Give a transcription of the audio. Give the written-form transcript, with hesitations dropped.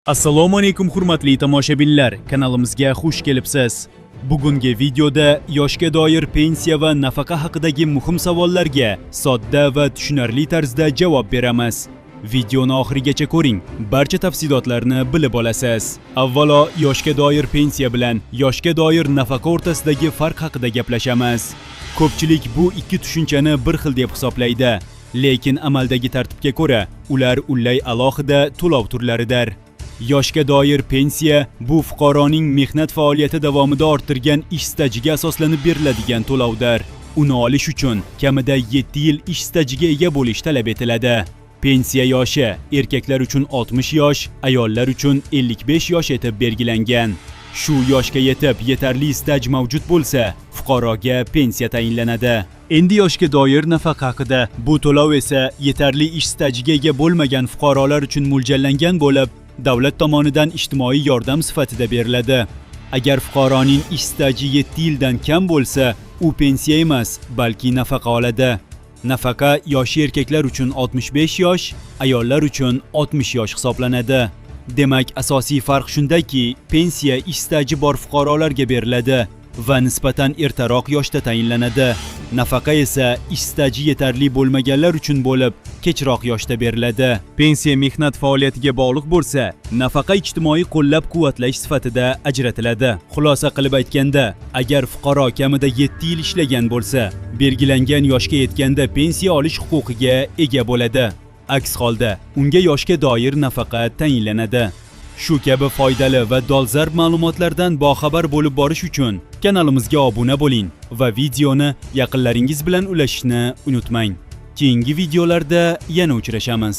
Assalomu alaykum, hurmatli tomoshabinlar, kanalimizga xush kelibsiz. Bugungi videoda yoshga doir pensiya va nafaqa haqidagi muhim savollarga sodda va tushunarli tarzda javob beramiz. Videoni oxirigacha ko'ring, barcha tafsilotlarni bilib olasiz. Avvalo, yoshga doir pensiya bilan yoshga doir nafaqa o'rtasidagi farq haqida gaplashamiz. Ko'pchilik bu ikki tushunchani bir xil deb hisoblaydi, lekin amaldagi tartibga ko'ra ular ullay alohida to'lov turlaridir. Yoshga doir pensiya bu fuqaroning mehnat faoliyati davomida orttirgan ish stajiga asoslanib beriladigan to'lovdir. Uni olish uchun kamida 7 yil ish stajiga ega bo'lish talab etiladi. Pensiya yoshi erkaklar uchun 60 yosh, ayollar uchun 55 yosh etib belgilangan. Shu yoshga yetib yetarli staj mavjud bo'lsa, fuqaroga pensiya tayinlanadi. Endi yoshga doir nafaqa haqida. Bu to'lov esa yetarli ish stajiga ega bo'lmagan fuqarolar uchun mo'ljallangan bo'lib, davlat tomonidan ijtimoiy yordam sifatida beriladi. Agar fuqaroning ish staji 7 yildan kam bo'lsa, u pensiya emas, balki nafaqa oladi. Nafaqa yoshi erkaklar uchun 65 yosh, ayollar uchun 60 yosh hisoblanadi. Demak, asosiy farq shundaki, pensiya ish staji bor fuqarolarga beriladi va nisbatan ertaroq yoshda tayinlanadi. Nafaqa esa ish staji yetarli bo'lmaganlar uchun bo'lib, kechroq yoshda beriladi. Pensiya mehnat faoliyatiga bog'liq bo'lsa, nafaqa ijtimoiy qo'llab-quvvatlash sifatida ajratiladi. Xulosa qilib aytganda, agar fuqaro kamida 7 yil ishlagan bo'lsa, belgilangan yoshga yetganda pensiya olish huquqiga ega bo'ladi. Aks holda unga yoshga doir nafaqa tayinlanadi. Shu kabi foydali va dolzarb ma'lumotlardan boxabar bo'lib borish uchun kanalimizga obuna bo'ling va videoni yaqinlaringiz bilan ulashishni unutmang. Keyingi videolarda yana uchrashamiz.